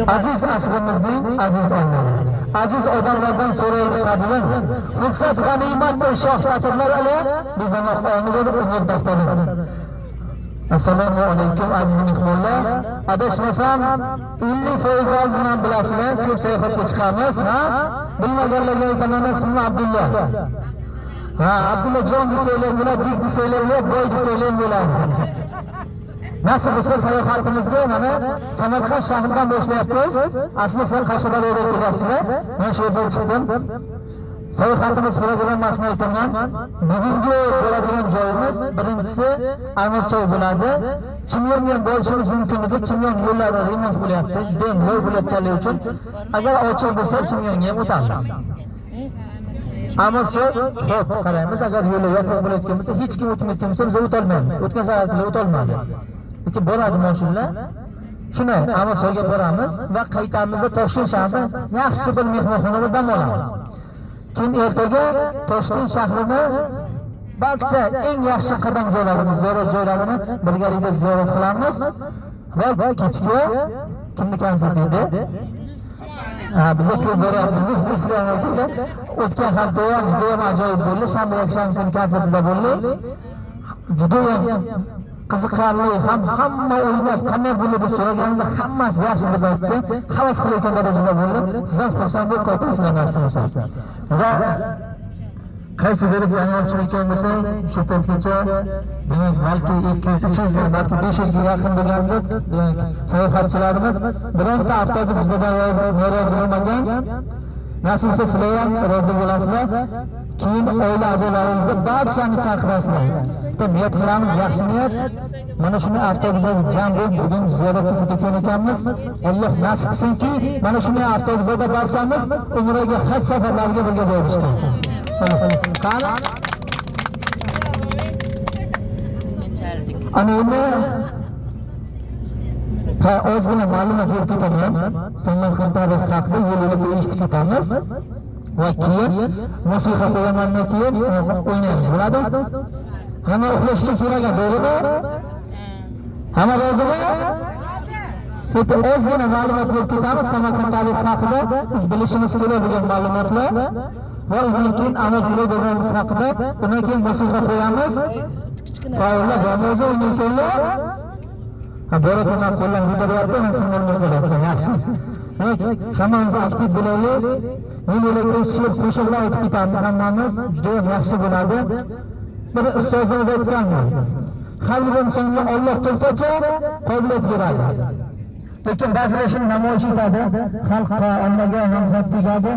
Aziz asrimizning aziz onlari, aziz odamlardan so'raydi qadrin, fursat g'animatdir shoh satrlar ila bezanoq onidir umr daftari. Assalomu alaykum aziz mehmonlar. Adashmasam 50% bilan bilasizlar, ko'p sayohatga chiqamiz, ha? Bilmaganlarga aytaman, ismim Abdulla. Ha, Abdulla jon desanglar bo'ladi, bek desanglar bo'ladi, boy desanglar bo'ladi. Nasib bo'lsa sayohatimizni mana Samarqand shahridan boshlayapmiz. Aslida sizlar Qashqadaryodan kelyapsizlar. Men shu yerdan chiqdim. Sayohatimiz programmasini aytaman. Bugungi bo'ladigan joyimiz birinchisi Amirsoy bo'ladi. Chimyonga ham borishimiz mumkin edi. Chimyon yo'llari remont bo'lyapti. Juda ham yo'l bo'layotganligi uchun agar ochiq bo'lsa Chimyonga ham o'tamiz. Amirsoy, xo'p, qaraymiz. Agar yo'li yopiq bo'layotgan bo'lsa, hech kim o'tmayotgan bo'lsa, biz o'tolmaymiz. O'tgan safarlar o'tolmadi. Lekin boradi mashinalar. Shuni Amirsoyga boramiz va qaytamizda Toshkent shahrida yaxshi bir mehmonxonada dam olamiz. Keyin ertaga Toshkent shahrini barcha eng yaxshi qadam joylarini, ziyorat joylarini birgalikda ziyorat qilamiz va kechga kimni konsert edi? Ha, biza ko'p boryapmiz. O'tgan hafta ham juda ham ajoyib bo'ldi. Shanba, yakshanba kuni konsertida bo'ldik. Juda ham qiziqarli, ham hamma o'ynab, qanday bo'ldi deb so'raganimizda hammasi yaxshi deb aytdi. Havas qilayotgan darajada bo'ldi. Siz ham xursand bo'lib qaytasizlar nasib bo'lsa. Biza qaysi berib yangi chiqayotgan bo'lsak, shu paytgacha demak balki 200, 300, balki 500 ga yaqin bo'lgandik. Demak, sayohatchilarimiz bironta avtobus bizdan norozi bo'lmagan. Nasib bo'lsa sizlar ham rozi bo'lasizlar. Keyin oila a'zolaringizni barchani chaqirasizlar. Bitta niyat qilamiz, yaxshi niyat. Mana shuni avtobuslarda jam bo'lib bugun ziyoratga ketayotgan ekanmiz. Alloh nasib qilsinki, mana shunday avtobuslarda barchamiz umraga, haj safarlariga birga borishga. Qani? Ana endi ha, ozgina ma'lumot berib ketaman. Samarqand tarixi haqida yo'l yo'lakay eshitib ketamiz. Va keyin musiqa qo'yamandan keyin o'ynaymiz, bo'ladi? Hamma uxlash uchun kerak, to'g'rimi? Hamma rozimi? Xuddi ozgina ma'lumot berib ketamiz Samarqand tarixi haqida biz bilishimiz kerak bo'lgan ma'lumotlar va undan keyin Amir Temur bobomiz haqida, undan keyin musiqa qo'yamiz. Faollar bormi o'zi o'ynayotganlar? Ha, bor ekan, qo'llar ko'taryapti, man singlimni qo'lyapman. Yaxshi. Demak, hammamiz aktiv bo'laylik. Men yo'lakay she'r qo'shiqlar aytib ketamiz hammamiz. Juda ham yaxshi bo'ladi. Bir ustozimiz aytganmi? Har bir insonga Alloh tuhfacha qobiliyat beradi. Lekin ba'zilar shuni namoyish etadi, xalqqa, ommaga manfaat tegadi.